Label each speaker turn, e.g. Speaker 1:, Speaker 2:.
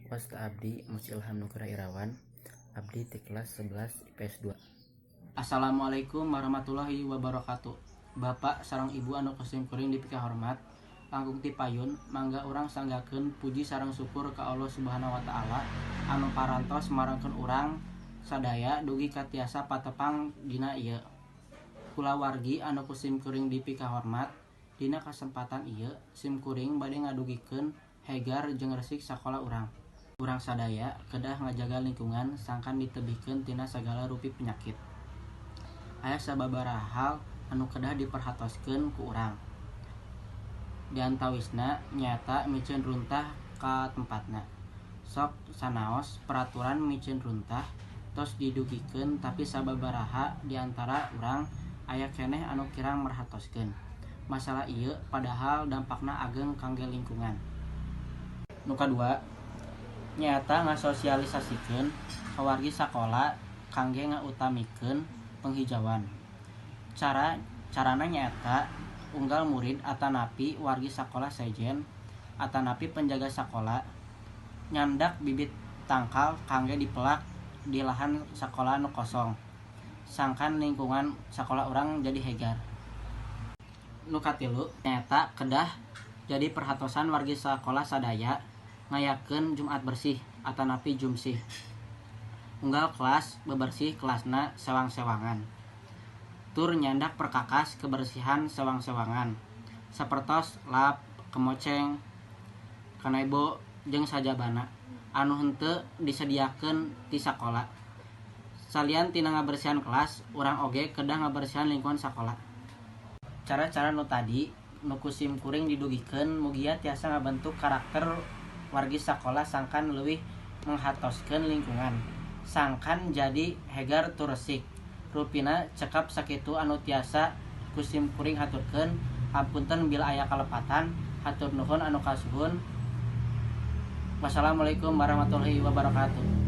Speaker 1: Wasta abdi Mus Ilham Nugraha Irawan, abdi ti kelas 11 IPS 2.
Speaker 2: Assalamualaikum warahmatullahi wabarakatuh. Bapak sareng Ibu anu ku simkuring dipikahormat, langkung ti payun mangga urang sanggakeun puji sareng syukur ka Allah Subhanahu wa taala anu parantos marengkeun urang sadaya dugi ka tiasa patepang dina ieu. Kulawargi anu ku simkuring dipikahormat, dina kasempatan ieu simkuring bade ngadugikeun hegar jeung resik sakola urang. Urang sadaya kedah ngajaga lingkungan sangkan ditebihkeun tina sagala rupi penyakit. Aya sababaraha hal anu kedah diperhatoskeun ku urang. Di antawisna nyaeta miceun runtah ka tempatna. Sok sanaos peraturan miceun runtah tos didugikeun, tapi sababaraha di antara urang aya keneh anu kirang merhatoskeun masalah ieu, padahal dampakna ageng kangge lingkungan. Nu kadua nyaeta ngasosialisasikeun ka wargi sakola kangge ngautamikeun penghijauan. Carana nyaeta unggal murid atanapi wargi sakola sejen atanapi penjaga sakola nyandak bibit tangkal kangge dipelak di lahan sakola nu kosong sangkan lingkungan sakola urang jadi hegar. Nu katilu nyaeta kedah jadi perhatosan wargi sakola sadaya ngayakeun Jumat Bersih atanapi Jumsih. Unggal kelas bebersih kelasna sewang-sewangan tur nyandak perkakas kebersihan sewang-sewangan sapertos lap, kemoceng, kanebo, jeung sajabana anu henteu disadiakeun ti sakola. Salian tina ngabersihan kelas, urang oge kedah ngabersihan lingkungan sakola. Cara-cara nu tadi nu ku simkuring didugikeun mugia tiasa ngabentuk karakter wargi sakola sangkan leuwih menghatoskeun lingkungan sangkan jadi hegar tur resik. Rupina cekap sakitu anu tiasa ku simkuring haturkeun. Hapunten bila aya kalepatan. Hatur nuhun anu kasuhun. Wassalamualaikum warahmatullahi wabarakatuh.